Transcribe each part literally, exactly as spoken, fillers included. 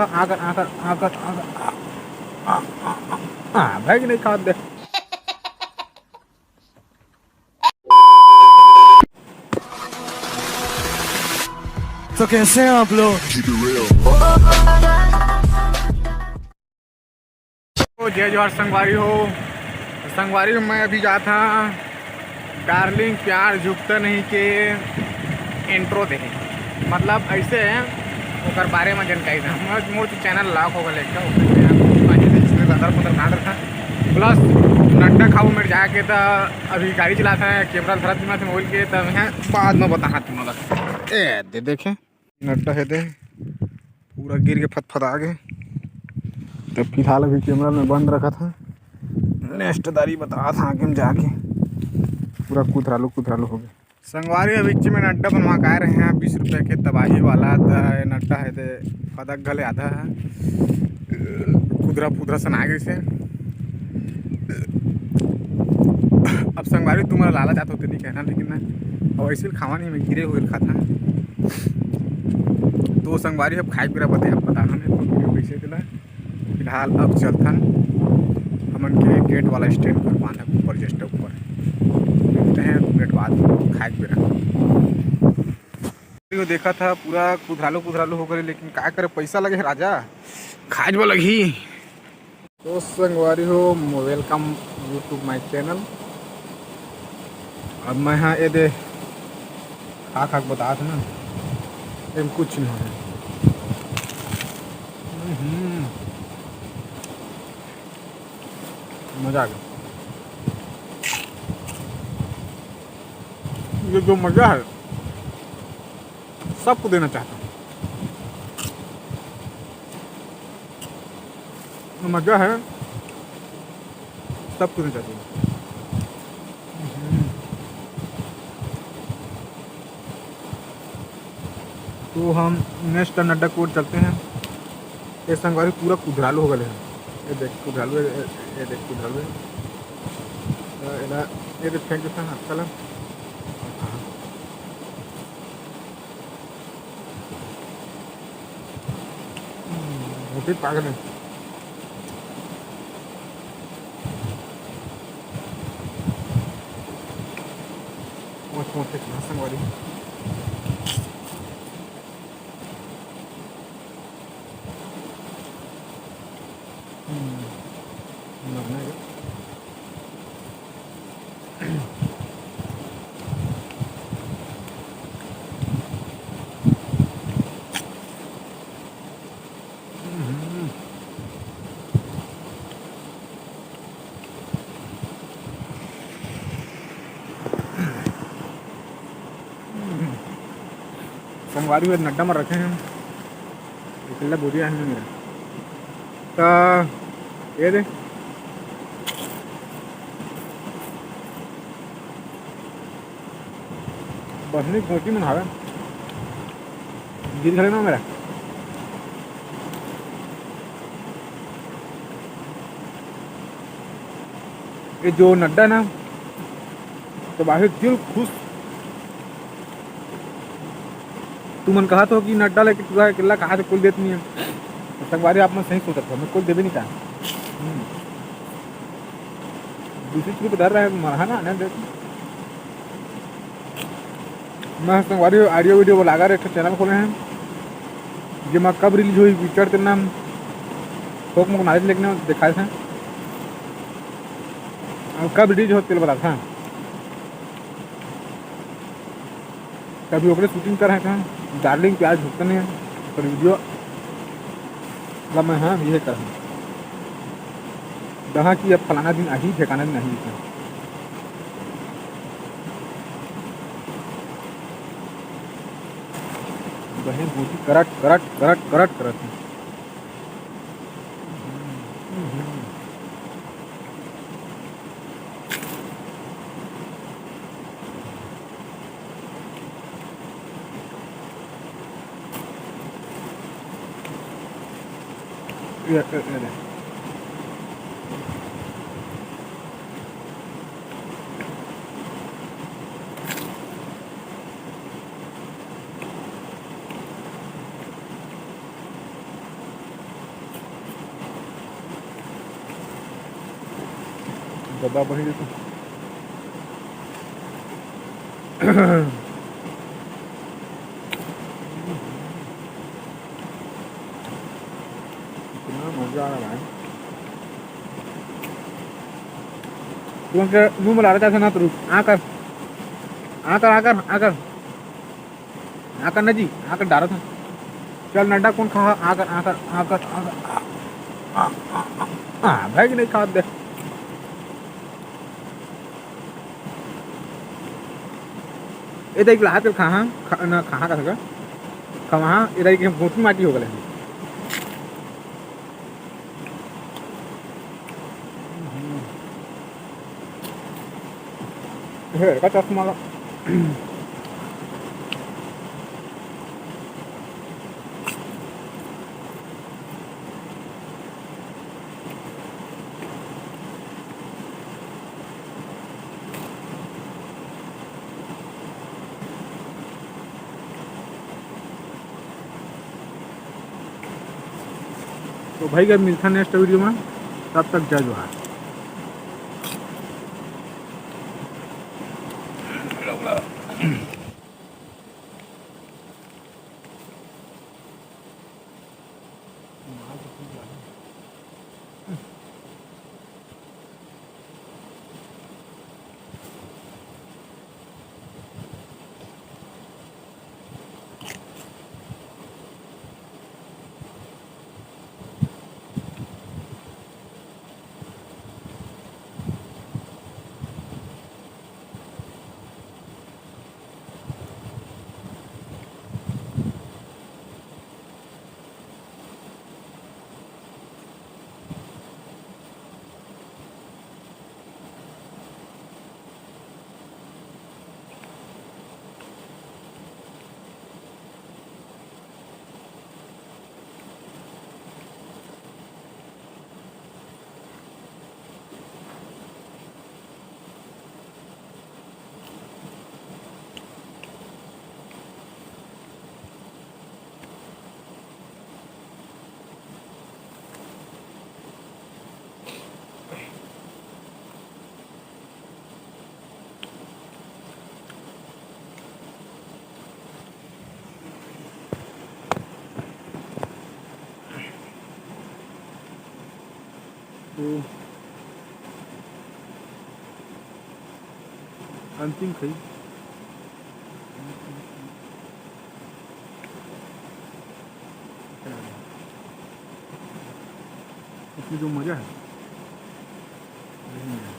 आकर, आकर, आकर, आकर। आ, आ, आ, आ, भाई नहीं खाते। तो कैसे हैं आप लोग? तो जय जोहार संगवारी हो। तो संगवारी हो, मैं अभी जात हा डार्लिंग प्यार झुकता नहीं के इंट्रो दे, मतलब ऐसे ओकर बारे में जानकारी दे। हमर मोर तो चैनल लॉक हो गए, क्या हो गया? पानी से इसमें गंदर फंदर काट रखा। प्लस नड्डा खाऊ मेरे जाके तो अभी गाड़ी चलाता है, कैमरा धरत दिमाग से मोबाइल के, तो मैं बाद में बता तुम लोग। ए दे देखे नड्डा है दे, पूरा गिर के फतफता गे। तो फिलहाल अभी कैमरा में बंद रखा था, नेक्स्ट दारी बता था आगे में जाके। पूरा कुथरालू कुथरालू हो गया। संगवारी, अभी बीच में नड्डा बनवा के आए रहे हैं बीस रुपये के तबाही वाला। त नड्डा है दे फदक घले आधा है, कुदरा फुदरा सना गई से। अब संगवारी तुम्हारा लाला जात होते नहीं कहना, लेकिन ना, अब ऐसे खावा नहीं, मैं गिरे हुए खाता। तो संगवारी, अब खाए पीरा बते, अब पता हमें तो वीडियो कैसे दिला। फिलहाल अब चलथन हमन के गेट वाला स्टैंड पर, बांधा ऊपर, जस्ट ऊपर। मिलते हैं दो मिनट बाद खाए पीरा। देखा था पूरा कुधरालू कुधरालू हो गए, लेकिन का करे, पैसा लगे है राजा, खाए बर लगही। तो संगवारी हो, welcome you to my channel। अब मैं हाँ ये दे खा खा के बतात ना, एम कुछ नहीं है। हम्म, मजा आ गया। ये जो मजा है, सबको देना चाहता हूँ। जो मजा है, सबको देना चाहता हूँ। तो हम नेक्स्ट नड्डा कोर्ट चलते हैं। ये संगवारी पूरा कुधरालू हो गए हैं। ये देख कुधरालू है, ये, ये देख कुधरालू है। ये, ये, ये देख फेंक देता है हाथ कलम। हम्म, वो भी पागल है। मोटे मोटे कहाँ संगवारी। हम्म, लगना है। संगवारी हुए नड्डा में रखे हैं, अकेला बोरिया है मेरा। तो ये दे बसनी घोटी मन हावे, गिर घले ना मेरा। ये जो नड्डा ना, तो बाहर दिल खुश। तुमन कहत हो कि नड्डा लेके टूरा अकेला कहाँ से कोई देत नहीं है। संगवारी, आप मन सही सोचत हो, मैं कोई देवे नहीं कहा। हम्म। दूसरी चीज बता रहा है, मरहा ना, ना देत। मैं संगवारी ऑडियो वीडियो बनाकर एक ठो चैनल खोले हैं, जेमा कब रिलीज होही पिक्चर, तेन नाम थोक मोक नॉलेज लेके दिखाए थे। अब कब रिलीज हो तेल बता था। कभी ओकरे शूटिंग कर रहे हैं, डार्लिंग प्यार झुकते नहीं है, पर वीडियो ला मैं हाँ ये कर रहा हूँ। दहा कि अब फलाना दिन आही, ठिकाना दिन आही। बहन भौजी करट करट करट करट करत है। दबा बही जैसे। इतना मजा आ रहा है। तुमन के मुंह में लालच आथे ना, तो रुक, आ कर, आ कर, आ कर, आ कर, आ कर ना जी, आ कर डारत है। चल नड्डा कौन खा, आ कर, आ कर, आ कर, आ कर, आ, आ, आ, आ, आ, भाई कि नहीं खात दे। ए देख ला, हाथ खा, हाँ, खा, ना खा, खा सका। खा, हाँ, ए देख, मोटी माटी हो गले। हे, का चश्मा ला। तो भाई, अब मिलता नेक्स्ट वीडियो में, तब तक जय जोहार। तो अंतिम खाई। इसमें जो मज़ा है, वही मज़ा है।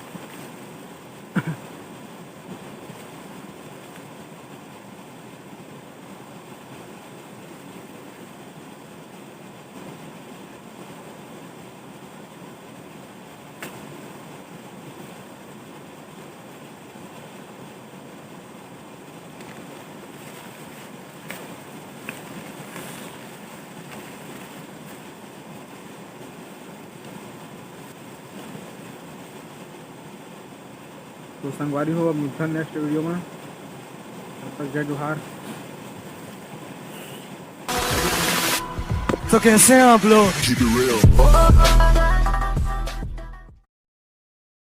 तो संगवारी हो, अब मिलथन नेक्स्ट वीडियो में। तब तक जय जोहार। तो कैसे हैं आप लोग? Keep it real.